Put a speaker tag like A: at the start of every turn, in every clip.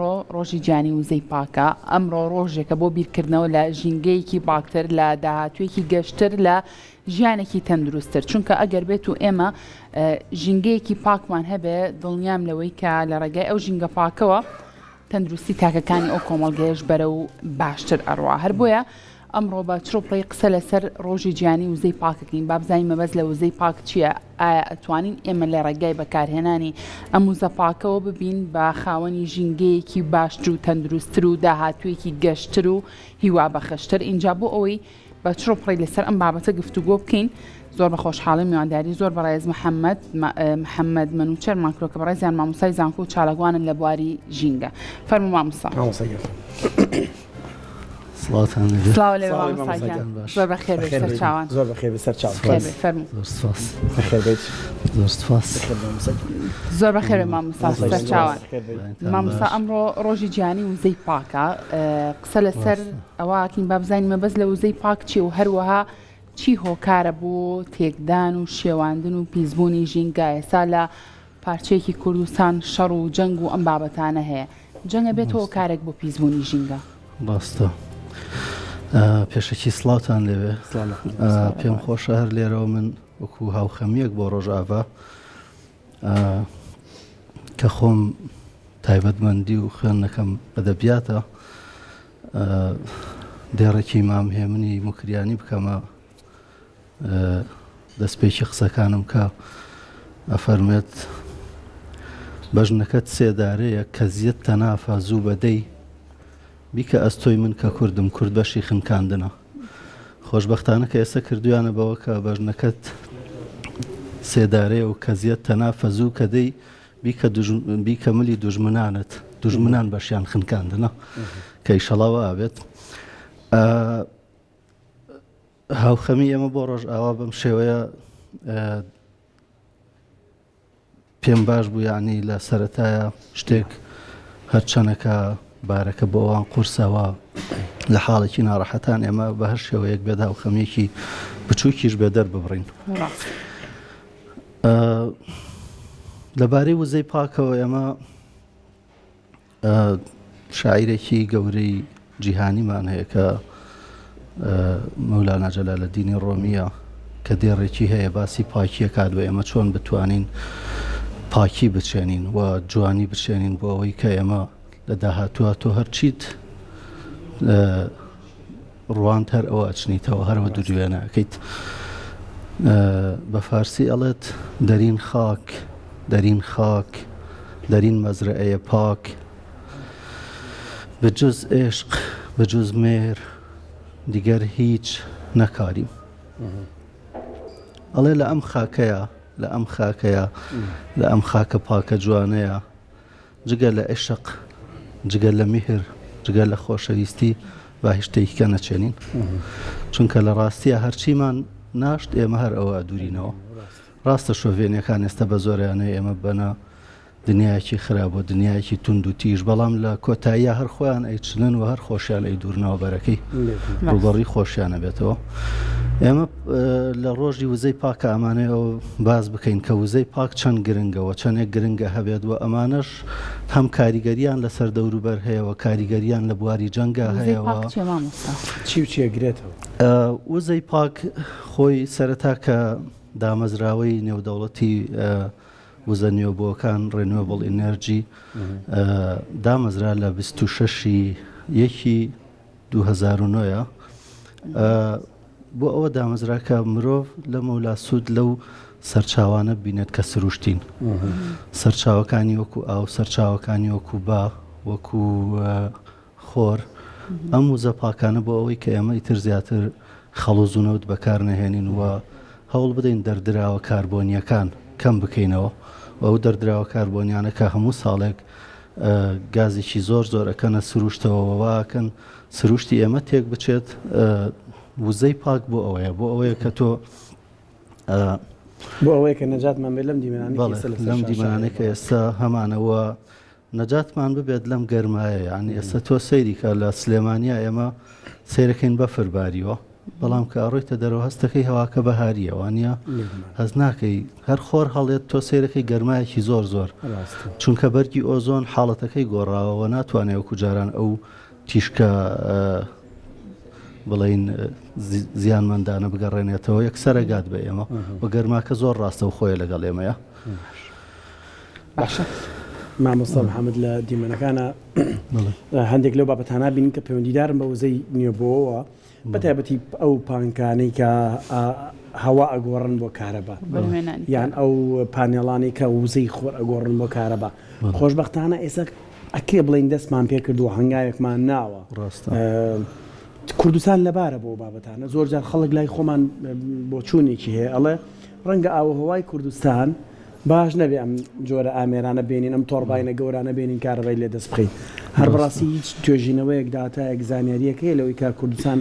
A: ئەمڕۆ ڕۆژی جیهانی وزەی پاکە، ئەمڕۆ ڕۆژێکە بۆ بیرکردنەوە لە ژینگەیەکی پاکتر، لە داهاتوویەکی گەشتر، لە ژیانێکی تەندروستتر، چونکە ئەگەر بێت و ئێمە ژینگەیەکی پاکمان هەبێ دڵنیام لەوەی کە لە ڕێگای ئەو ژینگە پاکەوە تەندروستی تاکەکانی ئەو کۆمەڵگەیەش بەرەو باشتر ئەڕوا. هەر بۆیە ئەمڕۆ بە چڕوپڕی قسە لەسەر ڕۆژی جیهانی وزەی پاک ئەکەین، با بزانین مەبەست لە وزەی پاک چییە، ئایا ئەتوانین ئێمە لە ڕێگای بەکارهێنانی ئەم وزە پاکەوە ببین بە خاوەنی ژینگەیەکی باشتر و تەندروستتر و داهاتوویەکی گەشتر و هیوابەخشتر، ئینجا بۆ ئەوەی بە چڕوپڕی لەسەر ئەم بابەتە گفتوگۆ بکەین زۆر بە خۆشحاڵی میوانداری زۆر بەڕێز محەممەد محەممەد مەنوچەرمان کرۆ کە بەڕێزیان مامۆستای زانکۆ و چالاکوانن لە بواری ژینگە. فەرموو مامۆستا.
B: مامۆستا گیان.
C: سڵاوتان لێبێ.
A: سڵاو لێبێ مامۆستا گیان. زۆر بەخێر بێی سەرچاوان.
B: زۆر بەخێر بێی سەرچاوان.
A: خێر بێی فەرموو.
C: زۆر سپاس.
B: بەخێر بێیت.
C: زۆر سپاس.
A: زۆر بەخێر بێی مامۆستا سەرچاوان. مامۆستا ئەمڕۆ ڕۆژی جیهانی وزەی پاکە قسە لەسەر ئەوە ئەکەین با بزانین مەبەست لە وزەی پاک چیە و هەروەها چی هۆکارە بۆ تێکدان و شێواندن و پیسبوونی ژینگە ئێستا لە پارچەیەکی کوردستان شەڕ و جەنگ و ئەم بابەتانە هەیە جەنگ ئەبێتە هۆکارێک بۆ پیسبوونی ژینگە.
C: ڕاستە پێشەکی سڵاوتان لێبێ پێم خۆشە هەر لێرەوە من وەکو هاوخەمیەک بۆ ڕۆژاڤا کە خۆم تایبەتمەندی و خوێندنەکەم ئەدەبیاتە دێڕێکی مام هێمنی موکریانی بکەمە دەستپێکی قسەکانم کە ئەفەرمێت بەژنەکەت سێدارەیە کەزیەت تەنافە زوو بەدەی بیکە ئەستۆی من کە کوردم کورد بەشی خنکاندنە خۆشبەختانە کە ئێستا کردویانە بەوە کە بەژنەکەت سێدارەیە و کەزیەت تەنافە زوو کە دەی بیکە بیکە ملی دوژمنانت دوژمنان بەشیان خنکاندنە کە ئیشەڵا وابێت هاوخەمی ئێمە بۆ ڕۆژئاوا بەم شێوەیە پێم باش بوو یعنی لە سەتایە شتێک هەرچەنەکە بارەکە بۆ ئەوان قورسەوە لە حاڵێکی ناڕەحەتان ئێمە بە هەر شێوەیەک بێت هاوخەمیەکی بچووکیش بێ دەرببڕین. لەبارەی وزەی پاکەوە ئێمە شاعیرێکی گەورەی جیهانیمان هەیە کە مەولانا جەلالەدینی ڕۆمیە کە دێڕێکی هەیە باسی پاکیە کات و ئێمە چۆن بتوانین پاکی بچێنین و جوانی بچێنین بۆ ئەوەی کە ئێمە لە داهاتووە تۆ هەرچیت ڕواند هەر ئەوە ئەچنیتەوە هەرەوە دوروێنە ئەکەیت بە فارسی ئەڵێت دەرین خاک دەرین خاک دەرین مەزرەئەیە پاک بجز عشق بجز مێر دیگەر هیچ نەکاریم ئەڵێ لە ئەم خاکەیە لە ئەم خاکەیە لە ئەم خاکە پاکە جوانەیە جگە لە عیشق، جگە لە میهر، جگە لە خۆشەویستی با هیچ شتێکی کە نەچێنین. چونکە لە ڕاستییا هەرچیمان ناشت ئێمە هەر ئەوە ئەدوورینەوە. ڕاستە شۆڤێنیەکان ئێستا بە زۆریانەیە ئێمە ببەنە دنیایەکی خراپ و دنیایەکی توند و تیژ، بەڵام لە کۆتاییا هەر خۆیان ئەیچنن و هەر خۆشیان ئەیدوورنەوە بەرەکەی ڕووبەڕووی خۆشیان ئەبێتەوە. ئێمە لە ڕۆژی وزەی پاکە ئەمانەوێ ئەوە باس بکەین کە وزەی پاک چەند گرنگە و چەندێک گرنگە هەبێت و ئەمانەش هەم کاریگەریان لەسەر دەوروبەر هەیە و کاریگەریان لە بواری جەنگا
A: وزەی
C: هەیە و
A: پاک چیە مامۆستا؟
B: چی و چی ئەگرێتەوە؟
C: وزەی پاک خۆی سەرەتا کە دامەزراوەی نێودەوڵەتی وزە نوێبووەکان، Renewable Energy، دامەزرا لە 26 ی یەکی 2009 بۆ ئەوە دامەزرا کە مرۆڤ لەمەولا سوود لەو سەرچاوانە بینێت کە سروشتین سەرچاوەکانی وەکو ئاو سەرچاوەکانی وەکو با وەکو خۆر ئەم وزە پاکانە بۆ ئەوەی کە ئێمە ئیتر زیاتر خەڵوز و نەوت بەکار نەهێنین و هەوڵ بدەین دەردراوە کاربۆنییەکان کەم بکەینەوە و ئەو دەردراوە کاربۆنیانە کە هەموو ساڵێک گازێکی زۆر زۆر ئەکەنە سروشتەوە وا ئەکەن سروشتی ئێمە تێک بچێت وزەی پاک بۆ ئەوەیە بۆ ئەوەیە کە تۆ
B: بۆ ئەوەیە کە نەجاتمان بێت لەم دیمەنانەی کە ئێستا لەسەر
C: لەم
B: شاشە
C: دیمەنانەی کە
B: هەیە.
C: ئێستا هەمانەوە نەجاتمان ببێت لەم گەرمایە یانی ئێستا تۆ سەیری کە لە سلێمانیا ئێمە سەیرەکەین بەفر باریوە. بەڵام کە ئەڕۆیتە دەرەوە هەستەکەی هەواکە بەهارییە وانە هەست ناکەی هەر خۆر هەڵێت تۆ سەیرەکەی گەرمایەکی زۆر زۆر چونکە بەرگی ئۆزۆن حاڵەتەکەی گۆڕاوەوە ناتوانێت وەکو جاران ئەو تیشکە بڵین زیانمەندانە بگەڕێنێتەوە یەکسەرە گات بە ئێمە و گەرماکە زۆر ڕاستە و خۆیە لەگەڵ ئێمەیە.
B: باشە مامۆستا محەممەد لە دیمەنەکانە هەندێک لەو بابەتانە بینین کە پەیوەندیدارن بە وزەی نوێبووەوە بە تایبەتی ئەو پانکانەی کە هەوا ئەگۆڕن بۆ کارەبا یان ئەو پانێڵانەی کە وزەی خۆر ئەگۆڕن بۆ کارەبا خۆشببختانە ئێستا ئەکرێ بڵین دەستمان پێکردووە هەنگاوێکمان ناوە کوردستان لەبارە بۆ بابەتانە زۆر جار خەڵک لای خۆمان بۆچوونێکی هەیە ئەڵێ ڕەنگە ئاوهەوای کوردستان باش نەبێ ئەم جۆرە ئامێرانە بێنین ئەم تۆرباینە گەورانە بێنین کارەبای لێ دەست بخەین هەر بەڕاستی هیچ توێژینەوەیەک داتایەک زانیاریەک هەیە لەوەی کە کوردستان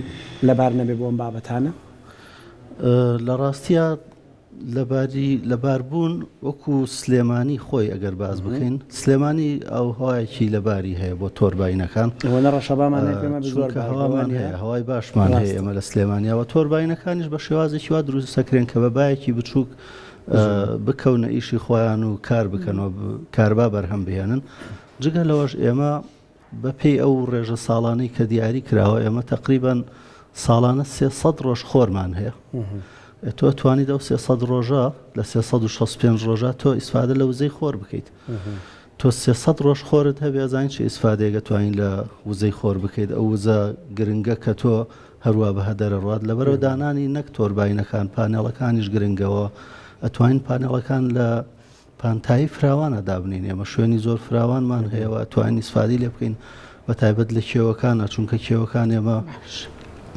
B: لەبار نەبێ بۆ ئەم بابەتانە؟
C: لە ڕاستیا لەباری لەباربوون وەکو سلێمانی خۆی ئەگەر باس بکەین سلێمانی ئاوهەوایەکی لەباری هەیە بۆ تۆرباینەکان
B: ئەوەنە ڕەشەبامان هەیە پێمان زۆر
C: چونکە هەوامان هەیە هەوای باشمان هەیە ئێمە لە سلێمانیەوە تۆرباینەکانیش بە شێوازێکی وا دروست دەکرێن کە بە بایەکی بچووک بکەونە ئیشی خۆیان و کار بکەن و کاربا بەرهەم بهێنن جگە لەوەش ئێمە بەپێی ئەو ڕێژە ساڵانەی کە دیاری کراوە ئێمە تقریبان ساڵانە 300 ڕۆژ خۆرمان هەیە تۆ توانیت ئەو 300 ڕۆژە لە 365 ڕۆژە تۆ ئیسفادە لە وزەی خۆر بکەیت تۆ 300 ڕۆژ خۆرت هەبێ ئەزانین چه ئیسفادەیەک توانین لە وزەی خۆر بکەیت ئەو وزە گرنگە کە تۆ هەروا بە هەدەرە ڕوات لەبەرەوە دانانی نەک تۆرباینەکان پانێڵەکانیش گرنگەوە ئەتوانین پانێڵەکان لە پانتایی فراوانە دابنین ئێمە شوێنی زۆر فراوانمان هەیەوە ئەتوانین ئیسفادی لێ بکەین بە تایبەت لە کێوەکانە چونکە کێوەکان ئێمە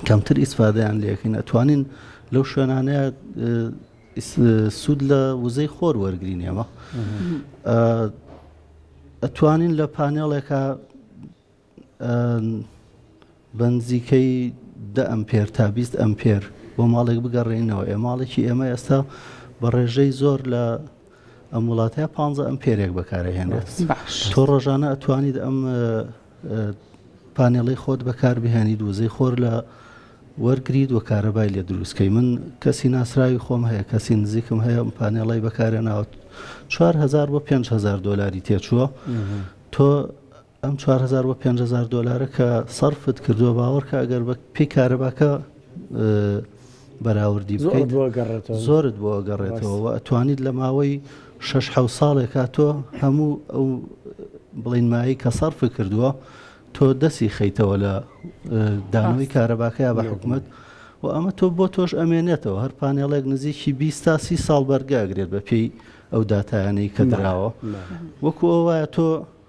C: کەمتر ئیسفادەیان لێکەین ئەتوانین لەو شوێنانەیە سوود لە وزەی خۆر وەرگین ئێمە ئەتوانین لە پانێڵێکە بەنزیکەی دە ئەمپێر تا 20 ئەمپێر بۆ ماڵێک بگەڕێنەوە ئێ ماڵێکی ئێمە ئێستا بە ڕێژەی زۆر لە ئەم وڵاتەیە 15 ئەمپێرێک بەکارهێنێت تۆ ڕۆژانە ئەتوانیت ئەم پانێڵی خۆت بەکاربهێنیت وزەی خۆر لە وەرگریت و کارەبای لێ دروستکەی من کەسی ناسراوی خۆم هەیە کەسی نزیکم هەیە ئەم پانێڵی بەکارێناوە 4هزار بۆ 5هزار دلاری تێچووە تۆ ئەم 4هزار بۆ 5هزار دلارە کە سەرفت کردووە باوەڕکە ئەگەر بە پێی کارەباکە بەراوردی بکەیت زۆرت بۆ گەڕێتەوە و ئەتوانیت لە ماوەی شەش حەو ساڵێکا تۆ هەموو ئەو بڵین مایەی کە سەرف کردووە تۆ دەسی خەیتەوە لە دانەوەی کارەباکەیا بە حکومت و ئەمە تۆ بۆ تۆش ئەمێنێتەوە هەر پانێڵێک نزیکی 20 تا 30 ساڵ بەرگە ئەگرێت بە پێی ئەو داتایانەی کە دراوە وەکو ئەو وایە تۆ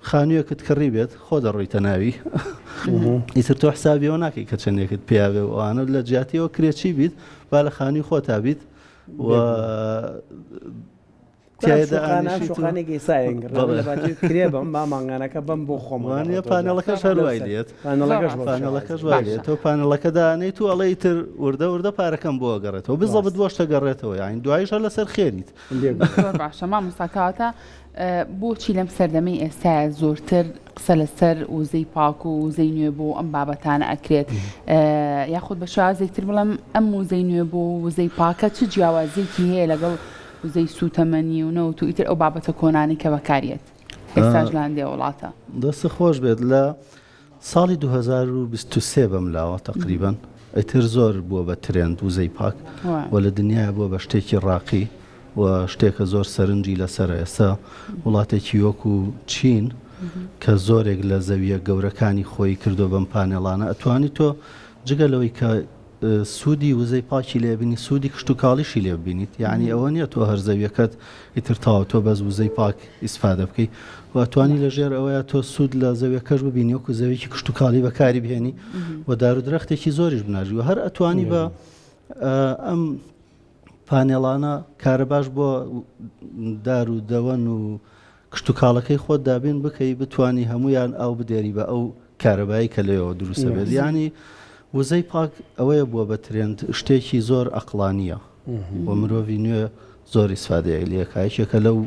C: خانوویەکت کڕی بێت خۆ دەڕۆیتە ناوی ئیتر تۆ حسابیەوە ناکەی کە چەندێکت پیاوێ و ئەوانە لە جیاتیەوە کرێچی بیت با لە خانووی خۆتا بیت و
B: مانگانەکە بەم بۆ خۆم
C: پانەڵەکەش هەروای لێت پانەڵەکەش وای لێت تۆ پانەڵەکە دانیت و ئەڵێ تر وردە وردە پارەکەم بۆ گەڕێتەوە بزەبت بۆ شتە گەڕێتەوە یاین دواییش هەر لەسەر خێریت
A: باشە مامۆستا کەواتە بۆچی لەم سەردەمەی ئێستایا زۆرتر قسە لەسەر وزەی پاک و وزەی نوێ بۆ ئەم بابەتانە ئەکرێت یاخود بە شێوازێک تر بڵێم ئەم وزەی نوێ بۆ وزەی پاکە چ جیاوازیەکی هەیە لەگەڵ وزەی سوتەمەنی و نەوت و ئیتر ئەو بابەتە کۆنانەی کە بەکاریەت ئێستاش لە هەندێ وڵاتە؟
C: دەستت خۆش بێت لە ساڵی 2023 بەم لاوە تەقریبەن ئیتر زۆر بووە بە ترێند وزەی پاک و لە دنیایا بووە بە شتێکی ڕاقی و شتێکە زۆر سەرنجی لەسەرە ئێستا وڵاتێکی وەکو چین کە زۆرێک لە زەویە گەورەکانی خۆی کردو بەم پانێڵانە ئەتوانی تۆ جگە لەوەی کە سوودی وزەی پاکی لێ بینی سوودی کشتوکاڵیشی لێ ببینیت یعنی ئەوە نییە تۆ هەر زەویەکەت ئیتر تەواو تۆ بەس وزەی پاک ئیسفادە بکەی و ئەتوانی لە ژێر ئەوەیە تۆ سوود لە زەویەکەش ببینی وەکو زەویەکی کشتوکاڵی بەکاری بهێنی و دار و درەختێکی زۆریش بناژی و هەر ئەتوانی بە ئەم پانێڵانە کارەباش بۆ دار و دەوەن و کشتوکاڵەکەی خۆت دابین بکەی بتانی هەمویان ئاو بدێری بە ئەو کارەبایی کە لەوێوە دروستە بێت یانی وزەی پاک ئەوەیە بووە بە ترێند شتێکی زۆر ئەقڵانیە و مرۆڤی نوێ زۆر ئیسفادەیە لەکە یەکێکە لەو.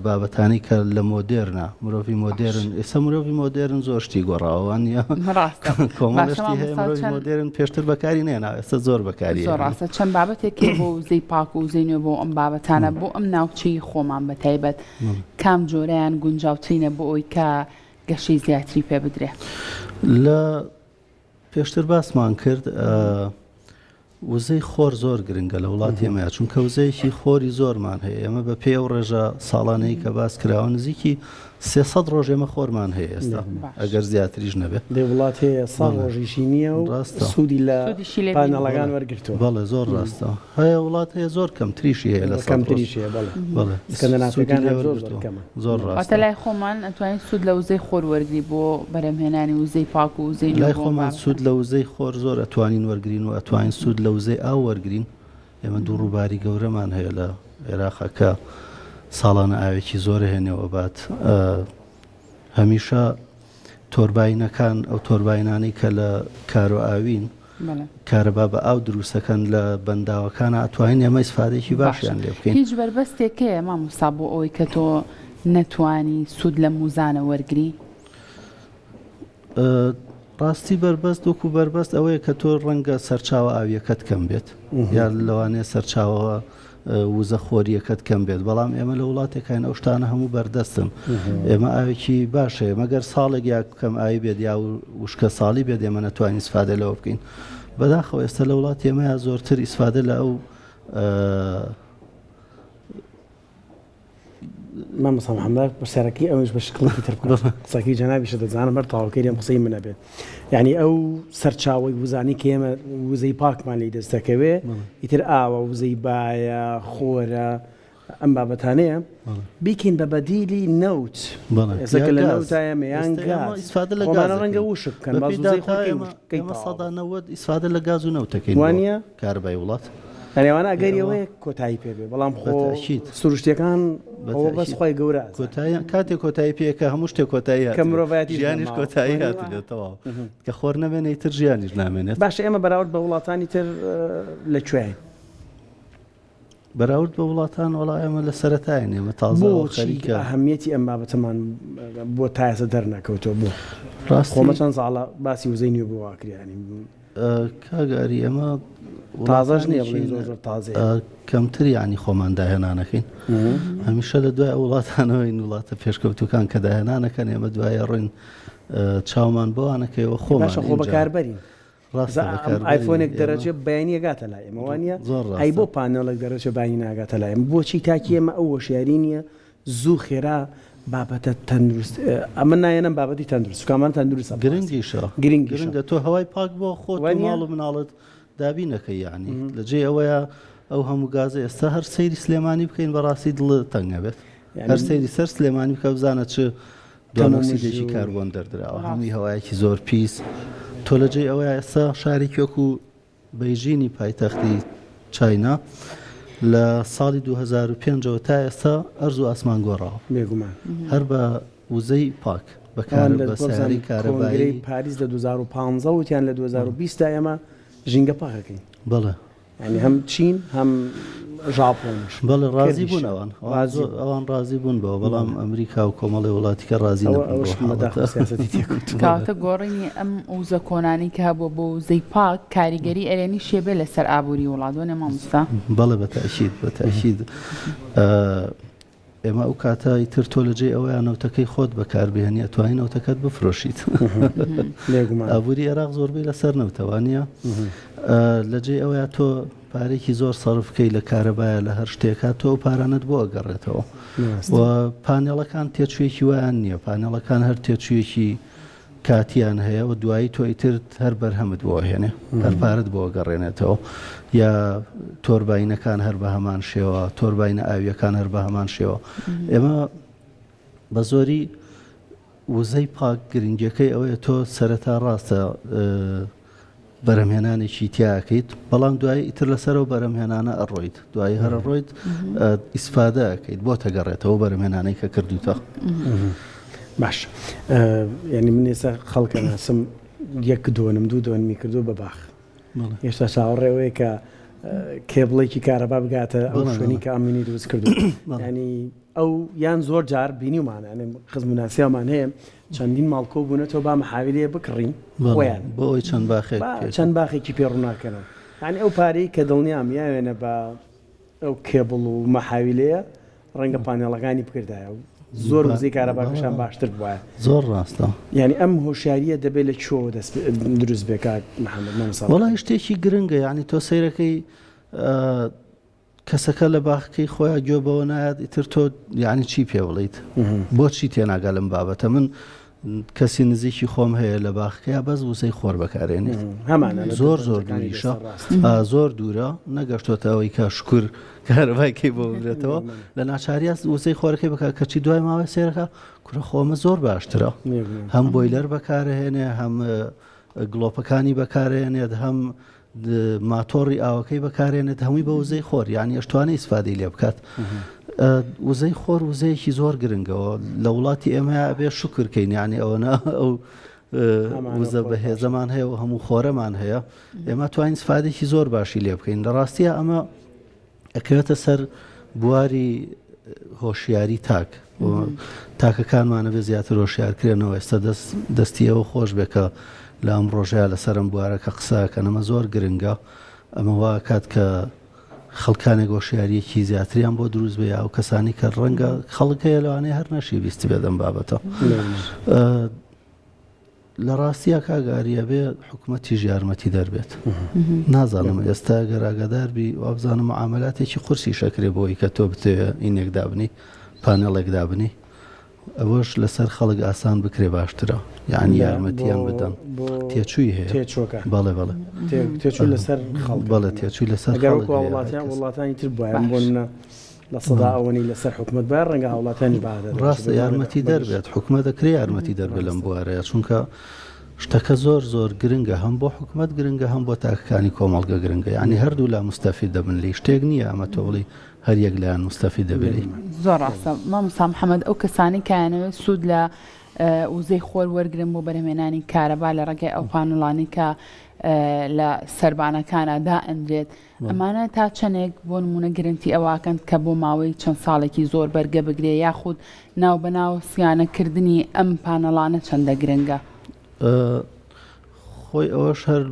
C: بابەتانەی کە لە مۆدێرنە مرۆڤی مۆدێرن ئێستا مرۆڤی مۆدێرن زۆر شتی گۆڕاوە وانە
A: ڕاستە
C: کۆمەڵە شتی هەیە مرۆڤی مۆدێرن پێشتر بەکاری نێنا ئێستا زۆر بەکاری
A: زۆر ڕاستە چەند بابەتێک بۆ وزەی پاک و وزەی نوێ بۆ ئەم بابەتانە بۆ ئەم ناوچەی خۆمان بە تایبەت کام جۆرەیان گونجاوترینە بۆ ئەوی کە گەشەی زیاتری پێ بدرێ؟
C: لە پێشتر باسمان کرد وزەی خۆر زۆر گرنگە لە وڵاتی ئێمەیا چونکە وزەیەکی خۆری زۆرمان هەیە ئێمە بە پێی ئەو ڕێژە ساڵانەی کە باس کراوە نزیکی 300 ڕۆژ ئێمە خۆرمان هەیە ئێستا ئەگەر زیاتریش نەبێت
B: دێ وڵات هەیە سا ڕۆژیشی نییە و
C: ڕاستە
B: سوودی لە
A: سوودیشی لێ بینی.
B: پانەڵەکان وەرگرتووە
C: بەڵێ زۆر ڕاستە هەیە وڵات هەیە زۆر کەمتریشی هەیە لە 100 ڕۆژ
B: کەمتریش هەیە بەڵێ
C: بەڵێ سوودی
B: سکەندەنافیەکان
C: لێ
B: هەر زۆر زۆر
C: وەرگرتووە
B: کەمە
C: زۆر
A: واتە
C: ڕاستە
A: لای خۆمان ئەتوانین سوود لە وزەی خۆر وەرگری بۆ بەرهەمهێنانی وزەی پاک و وزەی نوێ
C: لای
A: بۆ ئەم
C: خۆمان
A: بابەتە.
C: سوود لە وزەی خۆر زۆر ئەتوانین وەرگرین و ئەتوانین سوود لە وزەی ئاو وەرگرین، ئێمە دوو ڕووباری گەورەمان هەیە لە عێراقا کە ساڵانە ئاوێکی زۆر ئەهێنێ و ئەبات. هەمیشە تۆرباینەکان، ئەو تۆرباینانەی کە لە کارۆ ئاوین، کارەبا بە ئاو دروستەکەن لە بەنداوەکانا ئەتوانین ئێمە ئیسفادەیەکی باشیان لێ بکەین.
A: هیچ بەربەستێک هەیە مامۆستا بۆ ئەوەی کە تۆ نەتوانی سوود لەم وزانە وەرگری؟
C: ڕاستی بەربەست وەکو بەربەست ئەوەیە کە تۆ ڕەنگە سەرچاوە ئاویەکەت کەم بێت یا لەوانەیە سەرچاوە وزە خۆریەکەت کەم بێت بەڵام ئێمە لە وڵاتێکین ئەو شتانە هەموو بەردەستن ئێمە ئاوێکی باش هەیە مەگەر ساڵێک یا کەم ئاوی بێت یا وشکە ساڵی بێت ئێمە نەتوانین ئیسفادە لەوە بکەین بەداخەوە ئێستا لە وڵاتی ئێمەیا زۆرتر ئیسفادە لە ئەو
B: مامۆستا محەممەد پرسیارەکەی ئەویش بە شکڵێکی تر بکەم قسەکەی جەنابیشە دەزانم هەر تەواوکەری ئەم قسەی منە بێت یعنی ئەو سەرچاوەی وزانی کە ئێمە وزەی پاکمان لی دەست دەکەوێ ئیتر ئاوە وزەی بایە خۆرە ئەم بابەتانەیە بیکەین بە بەدیلی نەوت ئێستا کە لە نەوتایە میان گاز
C: ئیسفادە لە
B: خۆمانە ڕەنگە وشک بکەن
C: بەپێی
B: بەس وزەی
C: داتا
B: خۆرکەی
C: ئێمە
B: وشک بکەی
C: ئێمە
B: تەواو
C: سەدا 90 ئیسفادە لە گاز و نەوتەکەین بۆ
B: وانییە؟
C: کارەبای وڵات
B: یانی ئەوانە ئەگەری
C: ئەوە
B: ئەوەیە کۆتایی پێ بێ بەڵام خۆ
C: بەتەئکید
B: سروشتیەکان ئەوە بەس
C: بەتەئکید
B: خوای گەورە ئەزانێ.
C: کۆتایی کاتێ کۆتایی پێ کە هەموو شتێک کۆتایی
B: کە
C: هاتبێ
B: مرۆڤایەتیش
C: ژیانیش
B: نەماوە
C: کۆتایی
B: وانییە؟
C: هاتبێ تەواو کە خۆر نەمێنێ ئیتر ژیانیش نامێنێت.
B: باشە ئێمە بەراورد بە وڵاتانی تر لە کوێین؟
C: بەراورد بە وڵاتان وەڵا ئێمە لە سەرەتاین ئێمە تازە
B: بۆچی
C: خەریکە
B: ئەهەمیەتی ئەم بابەتەمان بۆ تا ئێستا دەرنەکەوتووە بۆ؟
C: ڕاستی
B: خۆمە چەند ساڵە باسی وزەی نوێ بۆ ئاکرێ یانی
C: کاک ئاری ئێمە
B: تازەش نییە
C: وڵاتانێکی
B: بڵێین زۆر زۆر تازەیە.
C: کەمتر یانی خۆمان داهێنانەکەین هەمیشە لە دوای ئەو وڵاتانەوەین وڵاتە پێشکەوتوەکان کە داهێنانەکەن ئێمە دوای ڕۆین چاومان بەوانەکەیەوە خۆمان
B: باشە خۆ
C: ئینجا
B: بەکاربەرین
C: ڕاستە بەکاربەرین
B: ئایفۆنێک
C: ئێمە
B: دەرەچێ بەیانی ئەگاتە لای ئێمە وانیە؟
C: زۆر
B: ئەی
C: ڕاستە.
B: بۆ پانێڵێک دەرەچێ بانی ناگاتە لای ئێمە بۆچی تاکی ئێمە ئەو هۆشیاری نییە زوو خێرا بابەتە تەندروست ئەمە نایەنم بابەتی تەندروست کامان تەندروستە بەڕاستی
C: گرنگیشە
B: گرنگیشە
C: گرنگە تۆ هەوای پاک بۆ خۆت و
B: وانیە؟
C: ماڵ و مناڵت دابین ئەکەی یەعنی لە جێی ئەوەیە ئەو هەموو گازە ئێستا هەر سەیری سلێمانی بکەین بەڕاستی دڵت تەنگ ئەبێت
B: یعنی
C: هەر سەیری سەر سلێمانی بکە بزانە چ
B: تەمومژ
C: دوانۆکسیدێکی
B: و
C: کاربۆن دەردراوە هەمووی
A: ڕاست.
C: هەوایەکی زۆر پیس تۆ لە جێی ئەوەیە ئێستا شارێکی وەکو بەیجینی پایتەختی چاینا لە ساڵی 2005 ەوە تا ئێستا ئەرز و ئاسمان گۆڕاوە
B: بێگومان
C: هەر بە وزەی پاک بە
B: ئەوان
C: کار
B: لە
C: بە سەیارەی
B: وەبزانم کۆنگرەی
C: کارەبایی
B: پاریس لە 2015 وتیان لە 2020 دا ئێمە ژینگە پاکەکەین
C: بەڵێ
B: یانی هەم چین هەم ژاپۆنیش
C: بەڵێ ڕازی بوون
B: کردیشیان
C: ئەوان ئەوان
B: ڕازی
C: زۆر
B: بوون
C: ئەوان ڕازی بوون بەوە بەڵام ئەمریکا و کۆمەڵی وڵاتی کە ڕازی
B: ئەوە
C: نەبوون
B: ئەوەش
C: بەو
B: بەداخەوە
C: حاڵەتە
B: سیاسەتی تێکەوتوو
C: بەڵێ
A: کەواتە گۆڕینی ئەم وزە کۆنانەی کە هەبووە بۆ وزەی پاک کاریگەری ئەرێنیشی هەبێ لەسەر ئابووری وڵات وەنیە مامۆستا؟
C: بەڵێ بە تەئکید بە تەئکید ئێمە ئەو کاتە ئیتر تۆ لە جێی ئەوەیا نەوتەکەی خۆت بەکار بهێنی ئەتوانی نەوتەکەت بفرۆشیت.
B: بێگومان.
C: ئابووری ئێراق زۆربەی لەسەر نەوتە وانییە؟ لە جێی ئەوەیا تۆ پارەیەکی زۆر سەرف بکەی لە کارەبایە لە هەر شتێکا تۆ ئەو پارانەت بۆ ئەگەڕێتەوە و پانێڵەکان تێچوویەکی وایان نییە پانێڵەکان هەر تێچوویەکی کاتیان هەیە و دوایی تۆ ئیتر هەر بەرهەمت بۆ ئەهێنێ هەر پارەت بۆ ئەگەڕێنێتەوە یا تۆرباینەکان هەر بە هەمان شێوە تۆرباینە ئاویەکان هەر بە هەمان شێوە ئێمە بە زۆری وزەی پاک گرنگیەکەی ئەوەیە تۆ سەرەتا ڕاستە بەرهەمهێنانێکی تیا ئەکەیت بەڵام دوایی ئیتر لەسەر ئەو بەرهەمهێنانە ئەڕۆیت دوایی هەر ئەڕۆیت ئیسفادە ئەکەیت بۆ تەگەڕێتەوە بەرهەمهێنانەی کە کردوتە.
B: باش یعنی من ئێستا خەڵکە ناسم یەک دۆنم دوو دۆنمی کردو بە باخ هێشتا چاوەڕێ ئەوەیە کە. کێبڵێکی کارەبا بگاتە ئەو شوێنی کە ئەمینی دروست کردو ینی ئەو یان زۆر جار بینیومانە یانی خزم و ناسیاومان هەیە چەندین ماڵ کۆ بوونەتەوە با محاویلەیە بکڕین خۆیان
C: بۆ ئەوەی چەند باخێک
B: با چەند باخێکی پێ ڕووناکەنەوە یانی ئەو پارەی کە دڵنیام یاوێنە بە ئەو کێبڵ و مەحاویلەیە ڕەنگە پانێڵەکانی بکردایە و زۆر وزەی کارەباکەشان باشتر بوایە.
C: زۆر ڕاستە.
B: یانی ئەم هۆشیارییە دەبێت لە کوێوە دەست دروست بێ کاک محەممەد مامۆستا؟
C: وەڵاهی شتێکی گرنگە یانی تۆ سەیرەکەی کەسەکە لە باخەکەی خۆیا گوێ بەوە نایات ئیتر تۆ یعنی چی پێ بڵیت بۆچی تێناگا لەم بابەتە من کەسی نزیکی خۆم هەیە لە باخەکەیا بەس وزەی خۆر بەکارێنێت زۆر زۆر دووریشە زۆر دوورە نەگەشتۆتە ئەوەی کە شکر کارەبایکەی بۆ ببرێتەوە لە ناچاریا وزەی خۆرەکەی بکات کەچی دوای ماوەی سێرەکە کورە خۆمە زۆر باشترە هەم بۆیلەر بەکارهێنێ هەم گڵۆپەکانی بەکارێنێت هەم ماتۆڕی ئاوەکەی بەکارێنێت هەمووی بە وزەی خۆر یعنی ئەشتوانێ ئیسفادەی لێ بکات وزەی خۆر وزەیەکی زۆر گرنگەوە لە وڵاتی ئێمە ئەبێ شکرکەین یعنی ئەوەنە ئەو وزە بەهێزەمان هەیە و هەموو خۆرەمان هەیە ئێمە توانین سفادێکی زۆر باشی لێ بکەین لە ڕاستیە ئەمە ئەکەوێتە سەر بواری هۆشیاری تاک تاکەکانمانە بێ زیاتر هۆشیارکرێنەوە ئێستا دەست دەستی ئەوە خۆش بێ کە لە ئەم ڕۆژەیە لەسەر ئەم بوارە کە قسەکەن ئەمە زۆر گرنگە ئەمە وا کات کە خەڵکانێک هۆشیاریەکی زیاتریان بۆ دروست بێ ئەو کەسانی کە ڕەنگە خەڵک هەیە لەوانەیە هەر نەشی بیست بێت ئەم بابەتە لە ڕاستیا کاک ئاری ئەبێ حکومەتیش یارمەتی دەر بێت نازانم ئێستا گەر ئاگادار بی وابزانم معاملاتێکی قورسیش ئەکرێ بۆی کە تۆ بتەوێ ئینێک دابنی پانێڵێک دابنی ئەوەش لەسەر خەڵک ئاسان بکرێ باشترە یعنی یارمەتیان بدەن تێچووی هەیە
B: تێچووەکە
C: بەڵێ بەڵێ
B: تێچوو لەسەر خەڵک
C: بەڵێ تێچووی لەسەر
B: خەڵک وڵاتیان وڵاتانی تر بوایە بۆ نمونە لە سەدا ئەوەنەی لەسەر حکومەت بایە ڕەنگە هاوڵاتیانیش بەهادە
C: ڕاستە یارمەتی دەر بێت حکومەت دەکرێ یارمەتی دەر بێت لەم بوارەیە چونکە شتەکە زۆر زۆر گرنگە هەم بۆ حکومەت گرنگە هەم بۆ تاکەکانی کۆمەڵگە گرنگە یعنی هەردوو لا مستەفید دەبن لی شتێک نییە ئەمە تۆ بڵێی هەر یەک لایان مستەفید دەبێ لی.
A: زۆر ڕاستە مامۆستا محمد ئەو کەسانەی کە ئەیانەوێت سوود لە وزەی خۆر وەرگرن بۆ بەرهەمێنانی کارەبا لە ڕێگای ئەو پانڵانەی کە لە سەربانەکانە دائەنرێت ئەمانە تا چەندێک بۆ نموونە گرنتی ئەوەکەن کە بۆ ماوەی چەند ساڵێکی زۆر بەرگە بگرێ یاخود ناوبەناو سیانە کردنی ئەم پانەڵانە چەندە گرنگە؟
C: خۆی ئەوەش هەر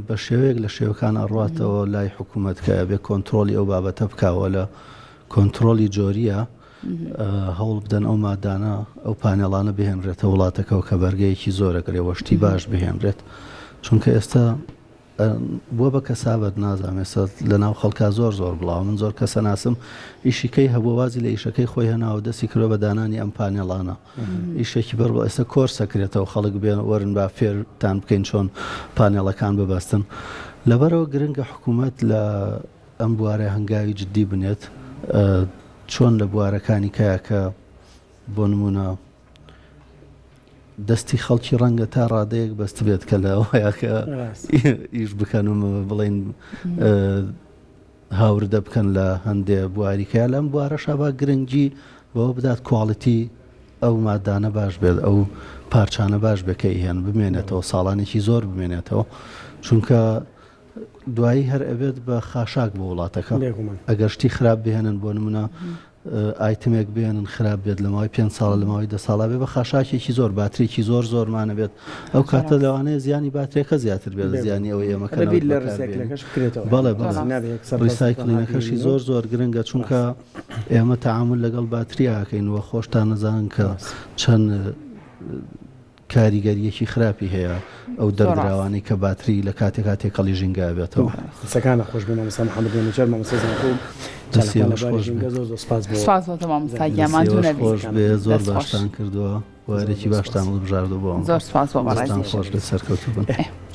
C: بە شێوەیەک لە شێوەکان ئەڕواتەوە لای حکوومەت کە ئەبێ کۆنترۆڵی ئەو بابەتە بکاوە لە کۆنترۆڵی جۆریە هەوڵ بدەن ئەو مادانە ئەو پانێڵانە بهێنرێتە وڵاتەکەەوە کە بەرگەیەکی زۆرەگرێ وەشتی باش بهێنرێت چونکە ئێستا بووە بە کەسابەت نازانم ئێستا لەناو خەڵکا زۆر زۆر بڵاوە من زۆر کەسە ناسم ئیشیکەی هەبووە وازی لە ئیشەکەی خۆی هێناوە دەستی کردوە بە دانانی ئەم پانێڵانە ئیشێکی بەر ئێستا کۆرسە کرێتەوە خەڵک بێن وەرن با فێرتان بکەین چۆن پانێڵەکان ببەستن لەبەرەوە گرنگە حکوومەت لە ئەم بوارە هەنگاوی جددی بنێت چۆن لە بوارەکانی کە کە بۆ نمونە دەستی خەڵکی ڕەنگە تا ڕادەیەک بەستبێت کە لە وایە کە ئیش بکەن و بڵین هاوردە بکەن لە هەندێ بواریکە لەم بوارەشا با گرنگی بەوە بدات کواڵیتی ئەو مادانە باش بێت ئەو پارچانە باش بێت کە ئیهێن بمێنێتەوە ساڵانێکی زۆر بمێنێتەوە چونکە دوایی هەر ئەبێت بە خاشاک بۆ وڵاتەکە ئەگەر شتی خراپ بهێنن بۆ نمونە ئایتمێک بێنن خراپ بێت لە ماوەی پێنج ساڵە لە ماوەی دە ساڵا بێ بە خاشاکێکی زۆر باترێکی زۆر زۆرمانە بێت ئەو کاتە لەوانەیە زیانی باترێکە زیاتر بێت لە زیانی ئەوەی ئێمە کە
B: بیر لە recycle ەکەش بکرێتەوە
C: بەڵێ بەڵێ recycling ەکەشی زۆر زۆر گرنگە چونکە ئێمە تەعامول لەگەڵ باتریاکەین و خۆشتان نەزانن کە چەند کاریگەرییەکی خراپی هەیە ئەو دەردراوانەی کە باتری لە کاتێکا تێکەڵی ژینگە ئەبێتەوە.
B: قسەکانت خۆش بێ مامۆستا محمد مەنوچەر مامۆستای زانکۆ و
C: دەستی
B: چالاکوان لە
C: ئێوەش
B: بواری
C: خۆش بێ.
B: ژینگە زۆر زۆر سپاس بۆ
A: سپاس بۆ تۆ مامۆستا گیان
C: دەستی
A: ماندوو
C: ئێوەش
A: نەبی
C: خۆش بێ زۆر
A: دەست خۆش.
C: باشتان کردووە
B: زۆر
C: بوارێکی
B: زۆر
C: باشتان
B: سپاس.
C: هەڵبژاردووە بۆ
A: زۆر
C: ئەمڕۆ
A: سپاس بۆ
C: دەستان
A: بەڕێزیشت.
C: خۆش بێت سەرکەوتوو بن.
A: ئێ.